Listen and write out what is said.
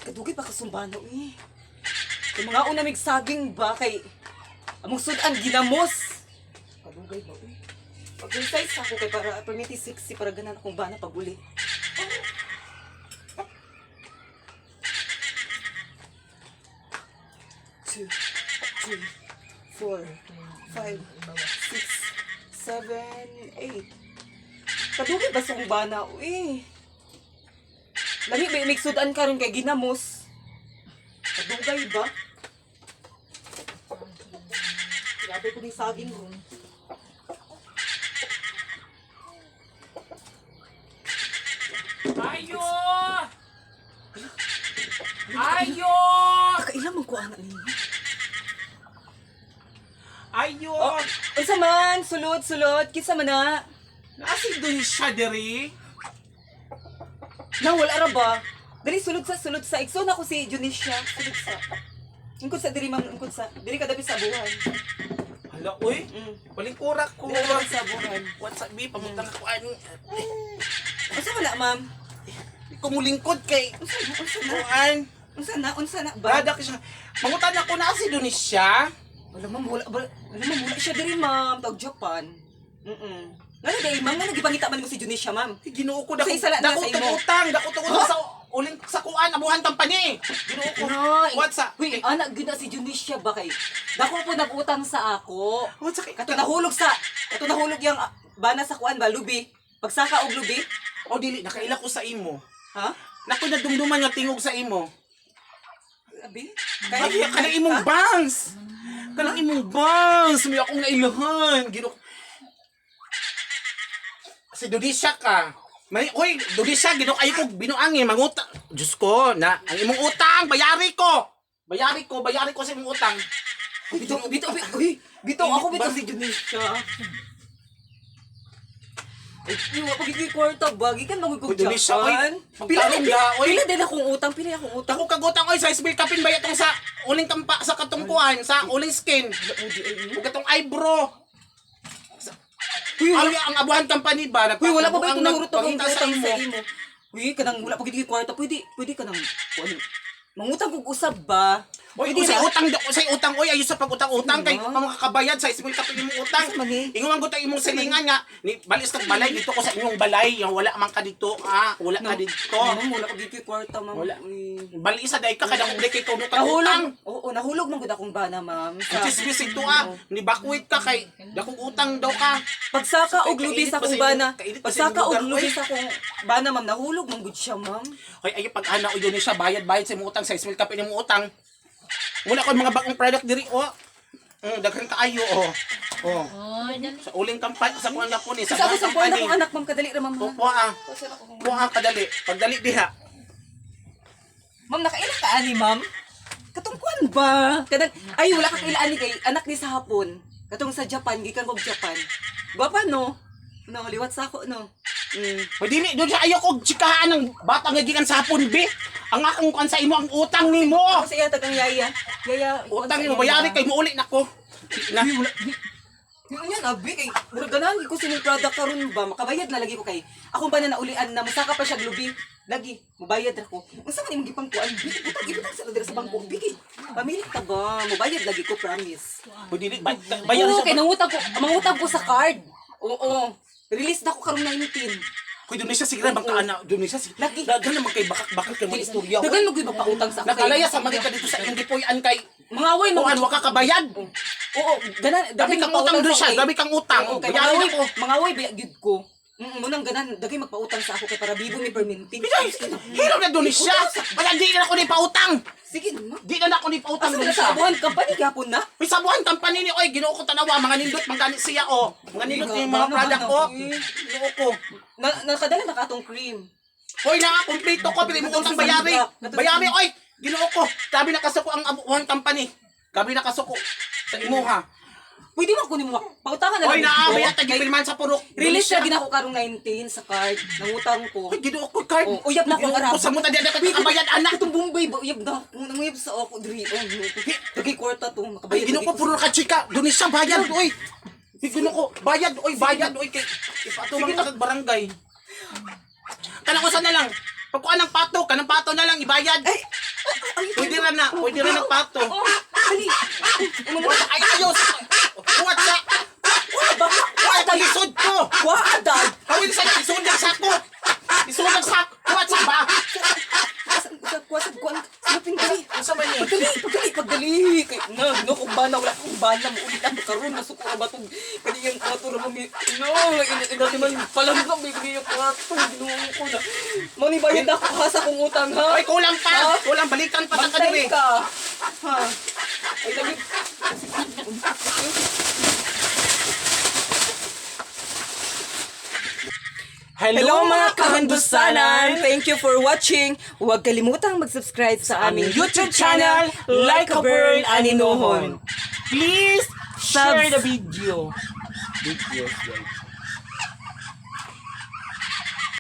Kadugay pa kasumbano eh. Kay mga una mig saging ba kay among sudan ginamos. Kadugay ba eh. Pag size ako kay para permiti 60 para ganan akong bana pag uli. Two, three, four, five, six, seven, eight. Kadugay ba sa akong bana eh. Lami ba may sudan karon kay ginamos. Kadugay ba? Grabe ko ni saging ron. Ayo! Ayo! Kakailan man ko anak ninyo. Ayo! Oh, unsa man, sulod sulod kinsa man na? Nasa doon siya diri? Na wala ra ba? Dali sulod sa igsoon ako si Junisha, sulod sa. Ingkod sa diri ma'am, ingkod sa. Diri ka dapit sa buhan. Hala, uy. Palingkura ko. Diri ka dapit sa buhan. What's up, bi? Pamutang ako. Ano? Unsa man na, ma'am? Kumulingkod kay... Unsa na, unsa na? Kuan. Unsa na, unsa na ba? Brada ka siya. Mangutan ako na si Donisha. Wala ma'am, wala, wala, wala ma'am, wala siya diri ma'am, tawag Japan. Ngano dai ma'am, ngano gipangita man mo si Junisha ma'am? Ginoo ko. Sa Dako, isa lang na dako sa imo. utang. Dako utang sa uling sa kuan. Abuhan tampani. Ginoo ko. Ay, What's up? Uy, anak gyud na si Junisha ba kay? Dako po nag-utang sa ako. What's up? Kato nahulog sa, kato nahulog yang bana sa kuan ba lubi. Pagsaka og lubi, O dili, nakaila ko sa imo. ha? Nako nadumduman nga tingog sa imo. Abi? Ay, kanang imong bangs. Kanang imong bangs. May akong nailahan. Ginoo. Si Dodisha ka. May, oy, Dodisha, ginoo kayo ko binuangi manguta. Diyos ko, na ang imong utang, bayari ko. Bayari ko, bayari ko sa imong utang. Bito, bito, bito, uy, bito, Init ako bito ba? si Junisha. Ay, yung ako gigi kwarta ba? Gikan mangoy kog Uy, Junisha, uy, Japan. Pila pagtarong pila, da, uy. pila din akong utang, pila akong utang. Ako kagutang oy sa SB kapin bayat tong sa uling kampa sa katungkuan sa uling skin. Ug katong eyebrow. Uy, wala, Ang, ang abuhan company ba? uy, wala pa ba Nagpa- ito nahurot akong nagpangita utang sa imo? Uy, kanang wala pa gid kwarta. Pwede, pwede kanang kuan. Mangutang kog usab ba? Oy, Pwede usay ra? utang, usay utang, oy, ayos sa pag-utang-utang kay Ano? pamakabayad sa ismil kapin imong utang. Asa man eh? Ingon man gud imong silingan nga, ni balis kag balay dito ko sa inyong balay, yang wala man ka dito, ah, wala ka dito. No, ma'am, wala pa gid kwarta, ma'am. Wala. Uy. Balis sa day ka kada kung kay kuno ka utang. Nahulog. Oo, nahulog man gud akong bana, ma'am. Sa, Chismis ito ah, ni bakwit ka kay dakong utang daw ka. pagsaka og lubi Kainit sa pa akong sa bana. kainit pa sa Pagsaka inyong og lugar, lubi oy. sa akong bana, ma'am, nahulog man gud siya, ma'am. Hoy, ay pag ana yun siya bayad-bayad sa imong utang sa ismil kapin imong utang. Wala ko mga bagong product diri oh. Daghan kaayo oh. Oh. Oh, dali. Sa uling kampa sa kuan ka ni Sa ako sa kuan akong anak, ma'am, kadali ra, ma'am. Ha? Kuha ah. Kuha kadali. Pagdali diha. Ma'am, nakaila ka ani, ma'am? Katong kuan ba? Kanang ay wala ka kaila ani kay anak ni sa hapon. Katong sa Japan, gikan kog Japan. Gwapa no? No, liwat sa ako no. Hoy dili doon siya ayaw ko chikahan ng bata nga gikan sa hapon be. Ang akong kuan sa imo ang utang nimo. Ako sa iya tagang yaya. Yaya, kuan Utang sa nimo iya. bayari kay muuli nako. Na. Uy, wala. Yung yan, abi, kay, murag ganahan ko sining product karon ba, makabayad na lagi ko kay. Ako ba na naulian na, musaka pa siya glubi. Lagi, mubayad ra ko. Unsa man imong gipangkuan, bi, butang ibutang sa dira sa bangko, bi, kay, pamilit ka ba, mubayad lagi ko, promise. Hoy dili bayari Oo, sa kay nangutang ko, mangutang ko sa card. Oo. Release na ko karon 19. Hoy doon siya sige bang kaana doon siya. Lagi. Daghan naman kay bakak-bakak kay mga istorya. hoy. Dagan mo gyud magpautang sa ako. kay- Nakalaya sa mga ka dito sa inyong gipuy-an kay Mga away mo. kuan wa ka kabayad. Oo, ganan Gabi kang utang doon siya, gabi kang utang. Oo, kay mga Bayari away, nako. mga away ba gyud ko. Munang ganan, dagay magpautang sa ako kay para bibo mi perminting. Biday, hiraw na doon siya. Wala di na ako ni pautang. Sige na. Di na ako ni pautang Asa doon na siya. sa abuhan company gapon na? May sabuhan company ni oy Ginoo ko tanawa mga nindot man siya oh. Mga nindot Uy, yung mga gana, product gana, ko. uy. Ginoo ko. Na, nakadala na ka atong cream. Hoy na nga kompleto ko pero imong utang bayari. Bayari oy. Ginoo ko. Gabi nakasuko ang abuhan company. Gabi nakasuko sa imuha. Pwede man kunin mo. Pautangan na Oy lang. naa ko. bayat gipirman sa purok. Release na ginako karong 19 sa card. Nangutang ko. Oy Ginoo ko card. Oh, uyab na akong Ginoo ko Arabo. sa muta di na ka kabayad anak. Katong Bombay ba uyab na ako. Nanguyab sa ako diri. Oh, dagay kwarta to Ay makabayad. Ginoo ko lagi puro ka chika. Doon siya bayad oy. Ay, Ginoo ko bayad oy bayad oy kay ipatubang ka kag barangay. Kanang usa na lang. Pagkuan ng pato, kanang pato na lang ibayad. Ay, Pwede ra na, pwede ra na pato. Oh, dali. Ano mo? Ay, ayos. Kuwat sa. Wa ba? Kuwat ang lisod ko. Wa dad. Kawin sa lisod ng sako. Lisod ng sako. Kuwat sa ba? Sa kuwa sa kuwa sa dali. Unsa man ni? Pagdali, pagdali, pagdali. Kay na, no kung bana wala kung bana mo ulit ang karon nasuko ra ba tong kaniyang kwarto ra mami. No, ina ina di man palangga may kaniyang kwarto, Ginoo ko na. Mani bayad ako ha sa akong utang ha. Ay, kulang pa. Ha? Kulang balikan pa sa Bantay kadiri. ka. Ha. Ay lagi. Hello, mga kahandusanan! Thank you for watching. Huwag kalimutang mag-subscribe sa aming YouTube channel, Like a Bird Aninohon. Please share Subs- the video. Videos, guys.